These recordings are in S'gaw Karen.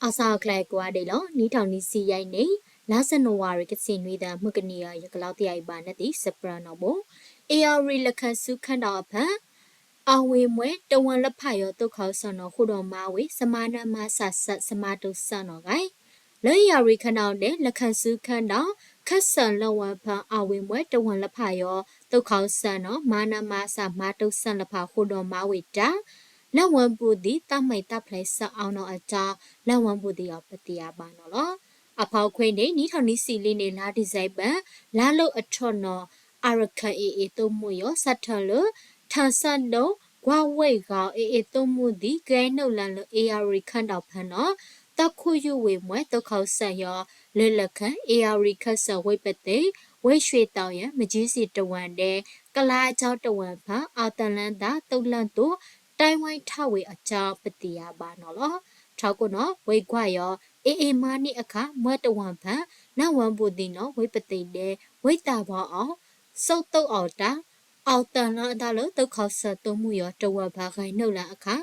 အစးအကျဲကွၢ်ဒ်လီၤ. နံၣ်ထီၣ်နံၣ်ဆံယဲၢ်နံၣ် လါစနဝၤရံၤ ကဆံနွံသီ မုၢ်ကနံၤအံၤ ယကလီသံအံၤဘၣ်နသံၣ် စပြၢနီၣ်ဘိ အ့ၣ်ယၣ်ရံၤ လၢခၢၣ်စူၤခၢၣ်ဒီၣ်အဖၢ အဝ့ၢ်မှဲတဝၢလၢဖးယီၤ သုးခီၣ်စၢၣ်နီၣ် ဃုာ်ဒီးမၤဝ့ၤ စမၤနၢၤမၤစၢၤစၢၤ စမၤတိစၢနီၣ်ဂၤ လၢအ့ၣ်ယၣ်ရံၤခၢၣ်ဒီၣ်ဒဲး လၢခၢၣ်စူၤခၢၣ်ဒီၣ် ခၢၣ်စၢၣ်လၢဝဲဖၢ အဝ့ၢ်မှဲတဝၢလၢဖးယီၤ သုးခီၣ်စၢၣ်နီၣ် မၤနၢၤမၤစၢၤ မၤတိစၢလၢဖး ဃုာ်ဒီးမၤဝ့ၤတၢ် လၢဝဲဘူးသံး သးမံၣ်သးဖျဲးစၢအီၤနီၣ်အတၢ် လၢဝဲဘူးသံးအီၤ ပသ့ၣ်ညါဘၣ်နီၣ်လီၤ. အဖီခိၣ်န့ၣ် နံၣ်ထီၣ်နံၣ်ဆံလံန့ၣ် လါဒံၣ်စ့ဘၢၣ် လါလိာ်အထီၣ်နီၣ် အၤရခၢၣ် အ့ၣ်အ့ၣ် သုးမုၢ်ယီၤ စးထီၣ်လၢ ထၣ်စၢဒိၣ် ကွၢ်ဝ့ၢ်ဂီၤ အ့ၣ်အ့ၣ် သုးမုၢ်သံး ဂဲၤနုာ်လၢလၢ အ့ၣ်ယၣ်ရံၤခၢၣ်ဒီၣ်ဖၢနီၣ် သးခိၣ်ယူၢ်ဝ့ၢ်မှဲ သုးခီၣ်စၢၣ်ယီၤ လၢလၢခဲ အ့ၣ်ယၣ်ရံၤခၢၣ်စၢၣ် ဝ့ၢ်ပသ့ၣ် ဝ့ၢ်ၡွ့ၣ်သီယဲၢ် မကၠံစံၣ်တဝၢဒဲး ကလါကၠီတဝၢဖၢ အီၣ်သၣ်လၢသး သုးလၢသူ တဲဝဲထးဝ့ၢ်အကၠီ ပသ့ၣ်ညါဘၣ်နီၣ်လီၤ. ထီခိၣ်နီၣ် ဝ့ၢ်ကွၢ်ယီၤ အ့ၣ်အ့ၣ် မၤန့ၢ်အခါ မှဲတဝၢဖၢ လၢဝဲဘူးသံးနီၣ် ဝ့ၢ်ပသ့ၣ်ဒဲး ဝ့ၢ်သးဘီအီၤ စိာ်သုးအီၣ်တၢ် အီၣ်သၣ်လၢသးလၢ သုးခီၣ်စၢၣ် သုးမုၢ်ယီၤ တဝၢဖၢ ဂဲၤနုာ်လၢအခါ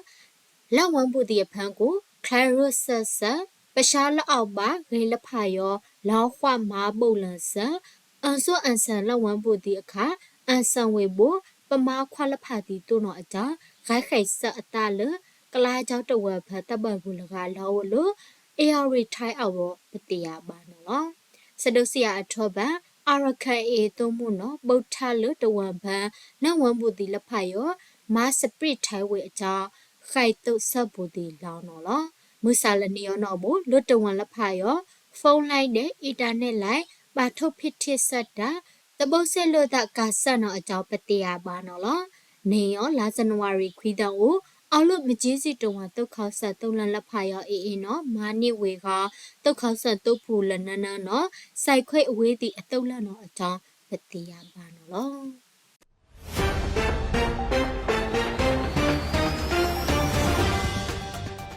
လၢဝဲဘူးသံးအဖၢကိၣ် ချဲရူၢ်စၢၢ်စၢၢ် ပဆါလၢအီၣ်ဘၣ် ဂ့ၤလၢဖးယီၤ လီၤဃၣ်မၤဘိၣ်လၢစၢၢ် အၣ်စိအၣ်စၢၣ်လၢဝဲဘူးသံးအခါ အၣ်စၢၣ်ဝ့ၢ်ဘိ ပမၤခွါလၢဖးသံးသိၣ်နီၣ်အတၢ် ဂဲၤဃဲးစၢအသးလၢ ကလါကၠီတဝၢဖၢ သးဘၣ်ဘူးလၢဂၤလီၤအိၣ်လၢ အ့ၣ်ယၣ်ရံၤထါအဂီၢ် ပသ့ၣ်ညါဘၣ်နီၣ်လီၤ. စဒိးစံယၣ်အထီဘၢၣ် အၤရခၢၣ် အ့ၣ်အ့ၣ် သုးမုၢ်နီၣ် ဘိးထါလၢတဝၢဖၢ လၢဝဲဘူးသံးလၢဖးယီၤ မၤစပြံးထးဝ့ၢ်အတၢ် ဃဲးသုးစၢဘူးသံးလီၤနီၣ်လီၤ. မုၢ်ဆါလၢနံၤအီၤနီၣ်ဘိ လၢတဝၢလၢဖးယီၤ phone line ဒီး internet line ဘၣ်ထိၣ်ဖံးထံးစၢတၢ် သဘိစ့လိာ်သးကးစၢ်နီၣ်အတၢ် ပသ့ၣ်ညါဘၣ်နီၣ်လီၤ. နံၤအီၤ လါစနဝၤရံၤ ခွံသီအိၣ် အီၤလၢမကၠံစံၣ်တဝၢ သုးခီၣ်စၢၣ် သုးလၢလၢဖးယီၤ အ့ၣ်အ့ၣ်နီၣ် မၤန့ၢ်ဝ့ၢ်ဂီၤ သုးခီၣ်စၢၣ် သုးပူၤလၢနၢနၢနီၣ် စဲးခွဲးအဝ့ၢ်သံးအသုးလၢနီၣ်အတၢ် ပသ့ၣ်ညါဘၣ်နီၣ်လီၤ.